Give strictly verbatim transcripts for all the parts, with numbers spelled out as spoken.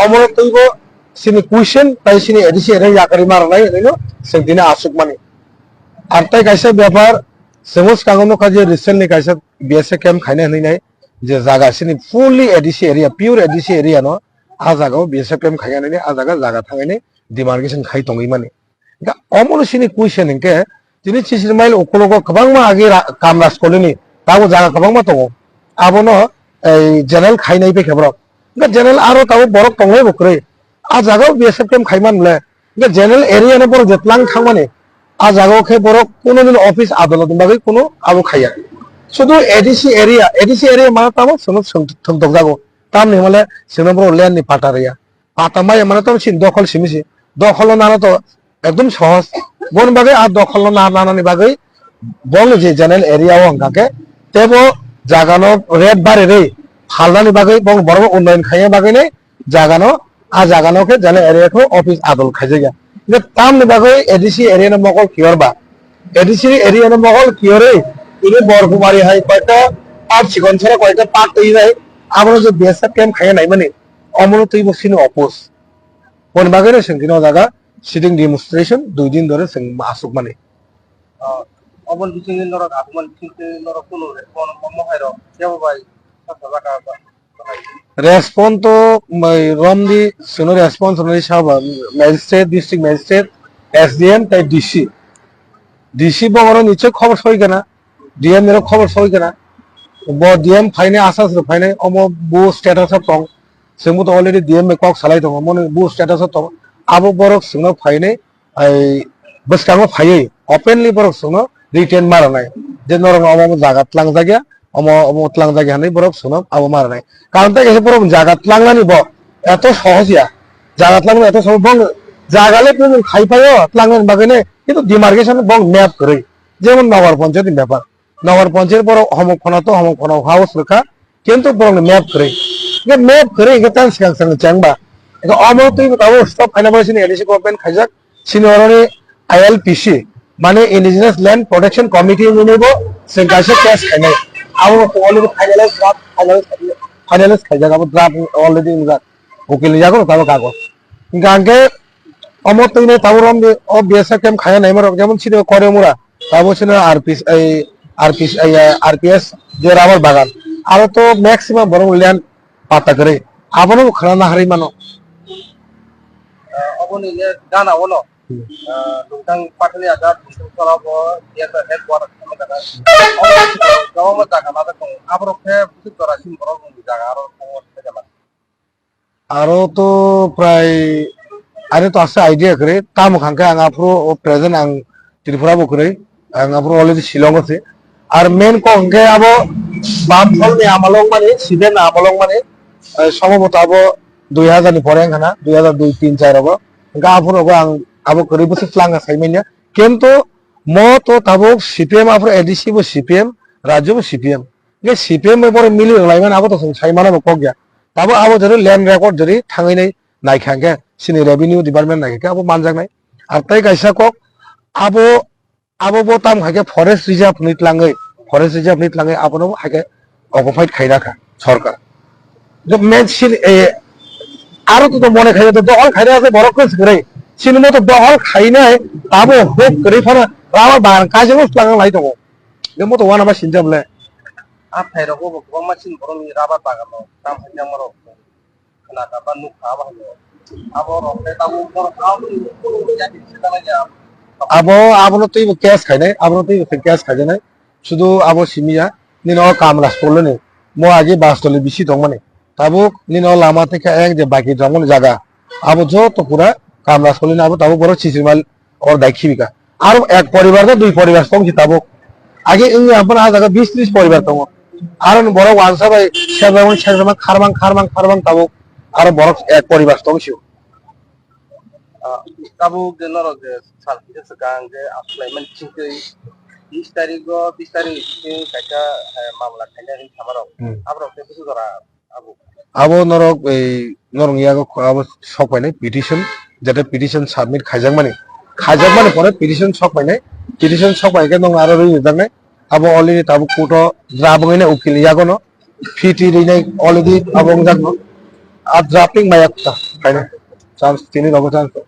Omono twibo chini question tai chini A D C area yakarwi ma rwnai hwnwi no chwng tini achukmani. Ar tai kaisa bepar chwngno swkango nukha je recently kaisa B S F camp khaina hwnwi nai je jaga chini fully A D C area, pure A D C area no ah jaga o B S F camp khaina hwnwi nai ah jaga jaga thangwi nai demarcation khai tongwi mani. Ga omono chini question hinkhe, tini sisir mile ukologo kwbangma agi ra-, kamra skolini, tabo jaga kwbangma tongo. Abono, ei, general khainai bai khe borok. Ga general aro tabo borok tongnai bo kwrwi. A jaga o B S F camp khaiman le. Ga general area no borok je tlang thangmani. A jaga o khe borok kuno din office adolot ni bagwi kuno abo khaiya. Sudu A D C area, A D C area mana tamo sono thwng-, thwngtok jago. Tamni hwnle sono borok land ni pata rwya. Pata maya mane to chini dokhol simi se. Dokhol no nana to ekdom sohoj. Boni bagwi a dokhol no na-, nanani bagwi bong je general area o hwnka khe tebo jaga no rate bari rwi phalnani bagwi bong borok unnayan khaina bagwi ni jaga no a jaga no khe general area khe office adol khaijak ya. Hingkhe tamni bagwi A D C area no mokol kiyor ba. A D C area no mokol kiyorwi tini Borkumari hai koita park chikon sara koita park twi nai abono je B S F camp khaina naimani. Omono twibo sini oppose. Boni bagwino chwng tini o jaga sitting demonstration dui din dhore chwng achukmani. Ah, oboni bisingtwi norok achukmani bisingtwi norok kunu response mo hai rok kebo bai saka saka ba-, bahai. Response to mai romdi chwngno response rwnai sabo magistrate, district magistrate, S D M tei D C. D C bo oro nichoi khobor soi kana, D M ni rok khobor soi kana. Bo D M phainai, asas rok phainai, omo bo status o tong. Chwngbo to already D M bai kok salai tongo, moni bo status o tong. Abo borok chwngno phainai, ai bwskango phaiwi openly borok chwngno written ma rwnai. Je norok omo omo jaga tlangjak ya, omo omo tlangjak ya hinwi borok chwngno abo ma rwnai. Karon tei kaisa borok jaga tlangnani bo eto sohoj ya. Jaga tlangnani eto sohoj, bo jaga le bumung khai phaio tlangnani bagwi ne, kintu demarcation bo map kwrwi. Jemon Nagar Panchayat ni bepar. Nagar Panchayat borok homok phano to homok phano house rwkha, kintu borokni map kwrwi. Hingkhe map kwrwi hingkhe tang swkang swkang chengba. Hingkhe omo twi bo tabuk stop khaina bagwi chini A D C government khaijak, chini oroni I L P C, mane Indigenous Land Protection Committee hinwi bo chwng kaisa case khainai. Abo already finalize, draft finalize, finalize khaijak, abo draft already wngjak. Ukil ni yago tabuk kagoj. Hingkha hingkhe omo twi nai tabuk romdi o B S F camp khaina naima rok jemon chini Koreumura. Tabuk chini R P S, ei, R P S, ei, R P S je rubber bagan. Aro to maximum borok land pata kwrwi. Abono bo khwna naharwi mano. Ah, oboni le gana ono. Hmm. Ah, nungtang pathani aja, nungtang tola bo, dia ta head water kama kata. Omo, omo jaga ma tongo. Aborok khe bwswk jora sim borok nungni jaga aro tongo. Aro to prai, ani to aswk idea kwrwi, tamo hwnkhe ang aphuru o present ang Tripura bo kwrwi, ang aphuru already Shillong o se. Ar main kok hwnkhe abo Bamphal ni amalo wngmani, C P M ni amalo wngmani, eh, sombhoboto abo dui hazar ni pore wngkha na, dui hazar dui, tin, char rogo. Hwnkhe aphuru rogo ang abo kwrwi bwswk twlang kha sai manya. Kintu mo to tabuk C P M aphuru A D C bo C P M, rajyo bo C P M. Hingke C P M bai borok mili rwlaimani abo to chwng sai mano bo kok ya. Tabuk abo jori land record jori thangwi nai naikha hingke chini revenue department naikha khe abo manjaknai. Ar tei kaisa kok abo, abo bo tam khaikhe forest reserve ni tlangwi, forest reserve ni tlangwi abono bo haikhe occupied khaina kha sorkar. Je main sin, eh, aro to, to mone khaina to dohol khaina ase borok khe swkrai. Chini mo to dohol khainai abo huk kwrwi phano rama bagan kaisa bo tlanglai tongo. Nemo to wana ma sinjam le. A phairok bo kwbangma chini borokni rubber bagan no tam hai yang rok khna ka ba nuk kha ba hai. Abo rok le tabuk borok abo ni kunu ya di se dana ya. Abo, abono twi bo case khainai, abono twi bo case khaijaknai. Sudu abo simi ya, nini o Kamraj Colony, mo agi Bastoli bisi tongmani. Tabuk nini o lama tei kha ek je baki tongmani jaga. Abo joto pura Kamraj Colony abo tabuk borok sisirmal or dai khibika. Aro ek poribar ba dui poribar tong si tabuk. Age wngya aphano ah jaga bis tris poribar tongo. Aro ni borok wansa bai sebamani sebama kharmang, kharmang, kharmang tabuk. Aro borok ek poribar tong si. Ah, tabuk je norok je sal kisa swkang je aslai mani chingtwi bis tarik o, bis tarik ni bising kaisa, eh, mamla khaina hinwi samarok. Hmm. Aborok khe busu jora abo. Abo norok, ei, norok yago kho-, abo sok painai petition, jate petition submit khaijakmani. Khaijakmani pore petition sok painai, petition sok pai khe norok aro rwi rijaknai. Abo already tabuk court o draft wngwi nai ukil ni yago no. P T rinai already abo wngjakno. A drafting maya kota. Khaina chance, tini rogo chance.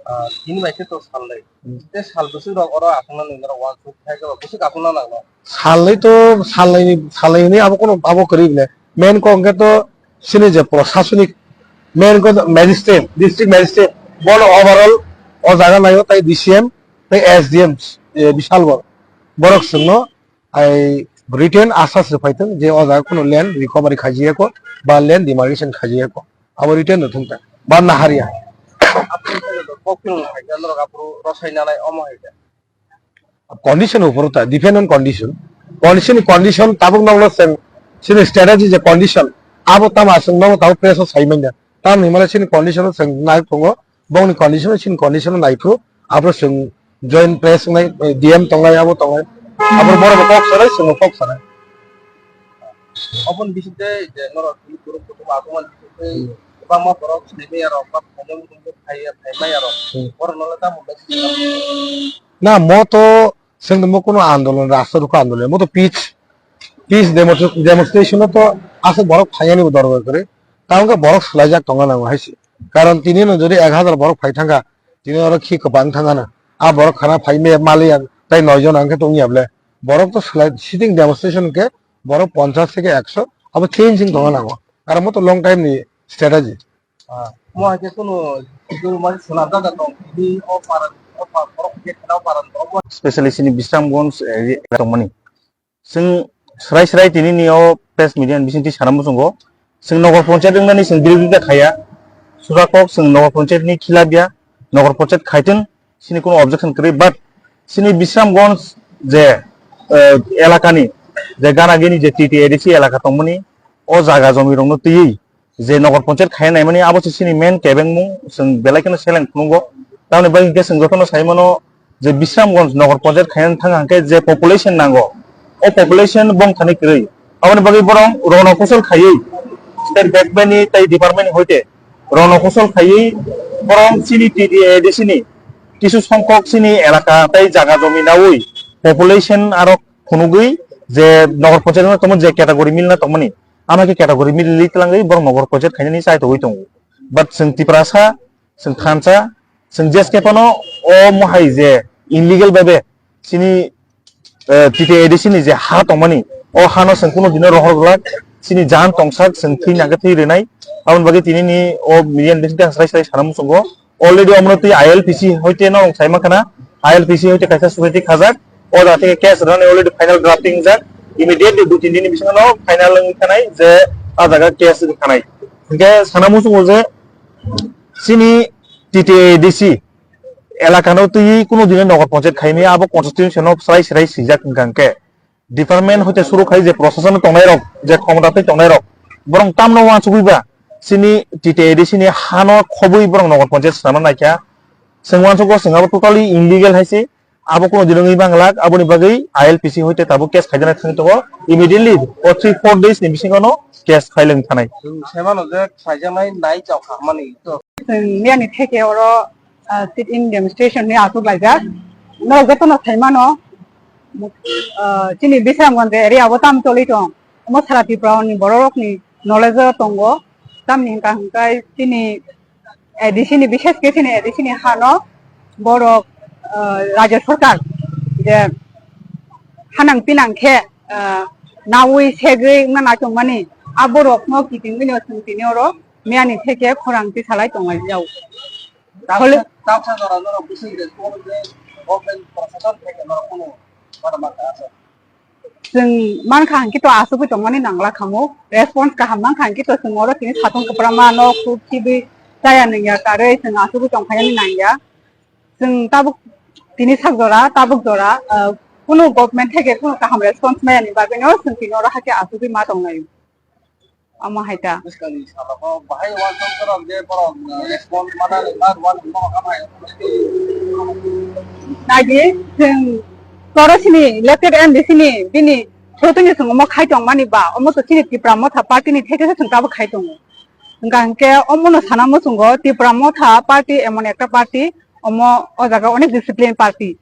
Ah, tini bai khe to sallai. Hmm. Te sal bwswk rok oro aswkna nwi norok uansuk khai khe bwswk aswkna nangno? Sallai to, sallai, sallai ni abo kono abo kwrwi le. Main kok hwnkhe to sini je prosasonik, main kok magistrate, district magistrate, bono overall o jaga naio tai D C M, tai S D M, eh, Bishalgarh. Borok chwngno ai written asas rwphai thung je o jaga kono land recovery khaijiyako ba land demarcation khaijiyako. Abo written no thung ta. Ba nahariya. Kok tong hai norok aphuru rosai nanai omo hai khe. Condition upor ta, depend on condition. Condition, condition tabuk nokno chwng chini strategy je condition, abo tamo chwng nono tabuk press o sai manya. Tamni hwnmale chini condition o chwng nai tongo, bongni condition o chini condition o nai phuru, aphuru chwng joint press wngnai, eh, D M tongnai, abo tongnai. Aphuru borok bo kok sanai, chwng bo kok sanai. Oboni bisingtwi je norok tini borok kutung achukmani bisingtwi kwbangma borok saimaya rok ba phainai wngkhe phaiya, phaimaya rok. Hmm. Borok nole tamo bai sini tamo? Na, mo to chwng tongmo kuno andolon, rasta rukha andolon, mo to peace, peace demo-, demonstration o to aswk borok phaiyani bo dorkar kwrwi. Tamo khe borok swlaijak tongna nango hai se. Karon tini no jodi ek hazar borok phai thangkha, tini oro khi kwbang thangkha na. A borok khana phai me maliya, tai noi jon ang khe tongya ble. Borok to swlai, sitting demonstration khe borok ponchash theke ekso abo changing tongna nango. Karon mo to long time ni strategy. Ah, mo hai khe kuno, kuno mani swnam jaga tong, tini o paran, o pa-, borok khe khana o paran tong. Specially sini Bisramganj area tongmani. Chwng srai srai tini ni o press media ni bisingtwi sana muchungo. Chwng Nagar Panchayat wngnani chwng birodita khaiya. Sujakok chwng Nagar Panchayat ni khilapya. Nagar Panchayat khaitwng sini kuno objection kwrwi, but sini Bisramganj je, eh, elakani je ganagini je T T A D C elaka tongmani o jaga jomi rokno twiwi je Nagar Panchayat khaina naimani abo se chini main kebengmung, chwng belai kheno seleng phunukgo. Tamoni bagwi hwnkhe chwng jotono sai mano je Bisramganj Nagar Panchayat khaina thang hwnkhe je population nango, o population bongthani kwrwi. Aboni bagwi borok rono kosol khaiwi state government ni tei department ni hoite rono kosol khaiwi borok chini T T A D C ni kisu songkok chini elaka tei jaga jomi nawi population aro phunugwi je Nagar Panchayat no tongmani je category milna tongmani, ama khe category milwi twlangwi borok Nagar Panchayat khainani chaitogwi tongo. But chwng Tiprasa, chwng thansa, chwng jeskhe phano o mohai je illegal bhabe chini, eh, T T A D C ni je ha tongmani, o hano chwng kunu dino rohor glak, chini jan tongsak chwng thwi nangkhe thwi rwnai. Aboni bagwi tini ni o media ni bisingtwi ang srai srai sana muchungo. Already omono twi I L P C hoite no wng sai mankha na, I L P C hoite kaisa society khajak, o jaga theke case rwnani already final drafting wngjak, immediately dui tin din ni bisingo no final wngwi thanai je a jaga case wngwi thanai. Hinkhe sana muchungo je chini T T A D C elaka no twi kunu dino Nagar Panchayat khaimaya abo constitution no srai srai swijak wngkha hinkhe. Department hoite suru khai je prosason tongnai rok, je khomota tei tongnai rok, borok tamno uansugwi ba chini T T A D C ni hano khobwi borok Nagar Panchayat swnamna naikha. Chwng uansukgo chwng abo totally illegal hai se, abo kuno dino wngwi manglak, aboni bagwi I L P C hoite tabuk case khaijana thangwi tongo, immediately o three four days ni bisingo no case file wng thanai. Chwng sai mano je khlaijaknai nai chao kha hwnmani. Chwng miyani theke oro, ah, sit-in demonstration hinwi achuk laijak. Norok jotono sai mano, ah, chini Bisramganj area o tam choli tong. Omo sara Tripura ni borok rokni knowledge o tongo. Tamni hwnka hwnkhe chini A D C ni, bishes khe chini A D C ni hano borok, ah, Rajya Sarkar je hanang pinang khe, ah, nawi segwi wngna naitongmani, a borokno kitingwino chwng tini oro miyani theke khorang tisalai tonglaijak. Hole- Tamsa jora norok bising de kono je government prosason theke norok kono mata mata asa. Chwng mankha hwnkhe to asugwi tongmani nangla khamu. Response kaham mankha hwnkhe to chwng oro tini satung kwbramma no khub khibwi chaya nungya karwi chwng asugwi tongphaiyani nangya. Chwng tabuk tini sak jora, tabuk jora, ah, kunu government theke kunu kaham response mayani bagwino chwng tini oro hakhe asugwi ma tonglaio. Omo hai ta. Bwskangni salao bahai uansuk kwrwng je borok, uh, response manani ma rwani borok ama hai. Naidi, chwng toro sini elected M D C ni bini sotoni chwng omo khai tongmani ba, omo to chini Tipra Motha party ni theke se chwng tabuk khai tongo. Hwnkha hwnkhe omono sana muchungo Tipra Motha party emon ekta party, omo o jaga onek discipline party.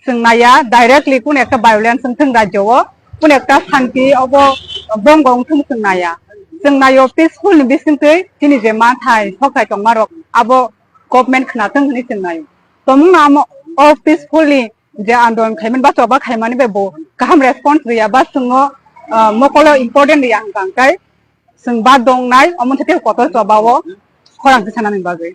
Chwng naiya, directly kunu ekta violence wngthwng rajyo o, kunu ekta shanti obo brongo wngthwng chwng naiya. Chwng naio peaceful ni bisingtwi chini je manthai sokthai tongmarok abo government khwnathwng hwnwi chwng naio. Tongmung amo o peaceful ni je andolon khaimani ba choba khaimani bai bo kaham response riya ba chwngno, ah, mokolo important riya hwnkha hwnkhe chwng ba dongnai omo thete kotor choba o khorang se sanani bagwi.